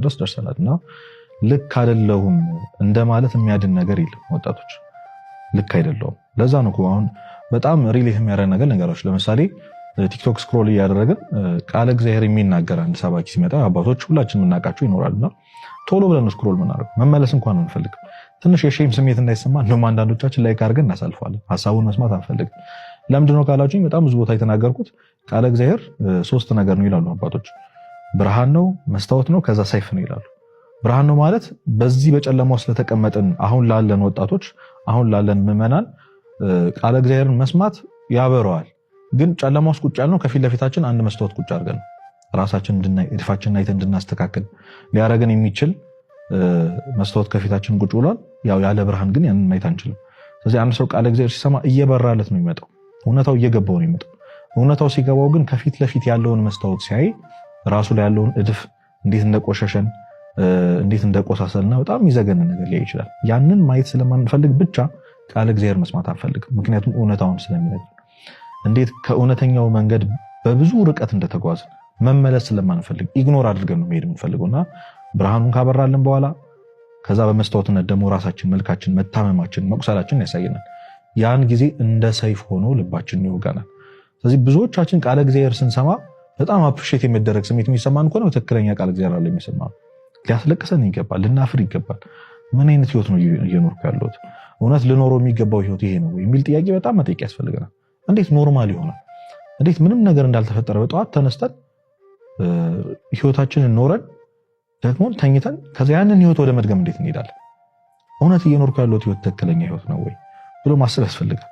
ድረስ ደርሰናል። እና ልክ አይደለሁም እንደማለት የሚያድን ነገር የለም። ወጣቶች፣ ልክ አይደለሁም። ለዛ ነው እኮ አሁን በጣም relate የሚያደርግ ነገር ነገሮች፣ ለምሳሌ ቲክቶክ scroll እያደረግን ቃለ እግዚአብሔር የሚናገር አንድ ሰባኪ ሲመጣ፣ አባቶች ሁላችን የምናውቃቸው ይኖራልና፣ ቶሎ ብለን scroll ምናደርገው፣ መመለስ እንኳን አንፈልግም። ትንሽ የ shame ስሜት እንዳይሰማ እንደውም አንዳንዶቻችን like አድርገን እናሳልፈዋለን። ሀሳቡን መስማት አንፈልግም። ለምንድን ነው ካላችሁኝ፣ በጣም ብዙ ቦታ የተናገርኩት፣ ቃለ እግዚአብሔር ሶስት ነገር ነው ይላሉ አባቶች። ብርሃን ነው፣ መስታወት ነው፣ ከዛ ሰይፍ ነው ይላሉ። ብርሃን ነው ማለት በዚህ በጨለማ ውስጥ ለተቀመጥን፣ አሁን ላለን ወጣቶች፣ አሁን ላለን ምዕመናን ቃለ እግዚአብሔርን መስማት ያበረዋል። ግን ጨለማ ውስጥ ቁጭ ያልነው ከፊት ለፊታችን አንድ መስታወት ቁጭ አድርገን ነው። ራሳችን እንድናይ፣ እድፋችንን አይተን እንድናስተካክል ሊያደርገን የሚችል መስታወት ከፊታችን ቁጭ ብሏል። ያው ያለ ብርሃን ግን ያንን ማየት አንችልም። ስለዚህ አንድ ሰው ቃለ እግዚአብሔር ሲሰማ እየበራለት ነው የሚመጣው። እውነታው እየገባው ነው የሚመጣው። እውነታው ሲገባው ግን ከፊት ለፊት ያለውን መስታወት ሲያይ ራሱ ላይ ያለውን እድፍ፣ እንዴት እንደቆሸሸን፣ እንዴት እንደቆሳሰልና በጣም የሚዘገንን ነገር ሊያይ ይችላል። ያንን ማየት ስለማንፈልግ ብቻ ቃለ እግዚአብሔር መስማት አንፈልግም። ምክንያቱም እውነታውን ስለሚነግር፣ እንዴት ከእውነተኛው መንገድ በብዙ ርቀት እንደተጓዝን መመለስ ስለማንፈልግ ignore አድርገን ነው መሄድ የምንፈልገው። እና ብርሃኑን ካበራልን በኋላ ከዛ በመስታወትነት ደግሞ ራሳችን፣ መልካችን፣ መታመማችን፣ መቁሰላችን ያሳየናል። ያን ጊዜ እንደ ሰይፍ ሆኖ ልባችንን ይወጋናል። ስለዚህ ብዙዎቻችን ቃለ እግዚአብሔር ስንሰማ በጣም appreciate የሚደረግ ስሜት የሚሰማን ከሆነ ትክክለኛ ቃለ እግዚአብሔር አለ የሚሰማ፣ ሊያስለቅሰን ይገባል፣ ልናፍር ይገባል። ምን አይነት ህይወት ነው እየኖርኩ ያለሁት? እውነት ልኖረው የሚገባው ህይወት ይሄ ነው የሚል ጥያቄ በጣም መጠየቅ ያስፈልገናል። እንዴት normal ይሆናል? እንዴት ምንም ነገር እንዳልተፈጠረ በጠዋት ተነስተን ህይወታችንን ኖረን ደግሞ ተኝተን ከዚያ ያንን ህይወት ወደ መድገም እንዴት እንሄዳለን? እውነት እየኖርኩ ያለሁት ህይወት ትክክለኛ ህይወት ነው ወይ ብሎ ማሰብ ያስፈልጋል።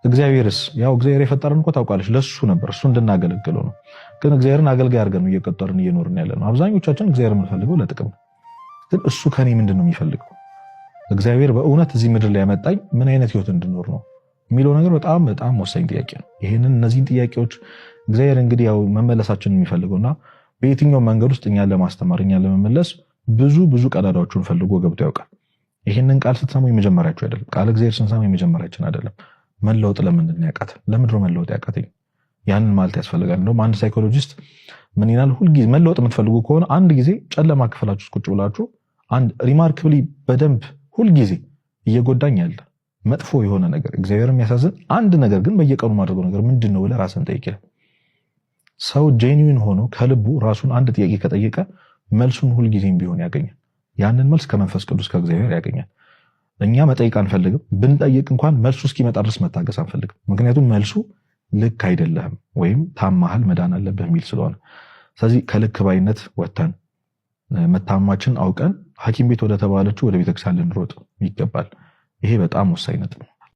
እግዚአብሔርስ፣ ያው እግዚአብሔር የፈጠረን እኮ ታውቃለች ለሱ ነበር፣ እሱ እንድናገለግለው ነው። ግን እግዚአብሔርን አገልጋይ አድርገን ነው እየቀጠርን እየኖርን ያለ ነው። አብዛኞቻችን እግዚአብሔር የምንፈልገው ለጥቅም ነው። ግን እሱ ከኔ ምንድን ነው የሚፈልገው? እግዚአብሔር በእውነት እዚህ ምድር ላይ ያመጣኝ ምን አይነት ህይወት እንድኖር ነው የሚለው ነገር በጣም በጣም ወሳኝ ጥያቄ ነው። ይህንን እነዚህን ጥያቄዎች እግዚአብሔር እንግዲህ ያው መመለሳችንን የሚፈልገውና በየትኛው መንገድ ውስጥ እኛን ለማስተማር፣ እኛን ለመመለስ ብዙ ብዙ ቀዳዳዎቹን ፈልጎ ገብቶ ያውቃል። ይህንን ቃል ስትሰሙ የመጀመሪያችሁ አይደለም። ቃል እግዚአብሔር ስንሰማ የመጀመሪያችን አይደለም። መለወጥ ለምንድን ነው ያቃተን? ለምንድን ነው መለወጥ ያቃተኝ? ያንን ማለት ያስፈልጋል። እንደውም አንድ psychologist ምን ይላል? ሁልጊዜ መለወጥ የምትፈልጉ ከሆነ አንድ ጊዜ ጨለማ ክፍላችሁ ውስጥ ቁጭ ብላችሁ አንድ remarkably በደንብ ሁልጊዜ እየጎዳኝ ያለ መጥፎ የሆነ ነገር፣ እግዚአብሔር የሚያሳዝን አንድ ነገር ግን በየቀኑ ማድረገው ነገር ምንድን ነው ብለህ ራስን ጠይቅ ይላል። ሰው genuine ሆኖ ከልቡ ራሱን አንድ ጥያቄ ከጠየቀ መልሱን ሁልጊዜም ቢሆን ያገኛል። ያንን መልስ ከመንፈስ ቅዱስ፣ ከእግዚአብሔር ያገኛል። እኛ መጠየቅ አንፈልግም። ብንጠይቅ እንኳን መልሱ እስኪመጣ ድረስ መታገስ አንፈልግም። ምክንያቱም መልሱ ልክ አይደለህም ወይም ታማሃል፣ መዳን አለብህ የሚል ስለሆነ። ስለዚህ ከልክ ባይነት ወጥተን፣ መታመማችን አውቀን ሐኪም ቤት ወደ ተባለችው ወደ ቤተክርስቲያን ልንሮጥ ይገባል። ይሄ በጣም ወሳኝ ነጥብ ነው።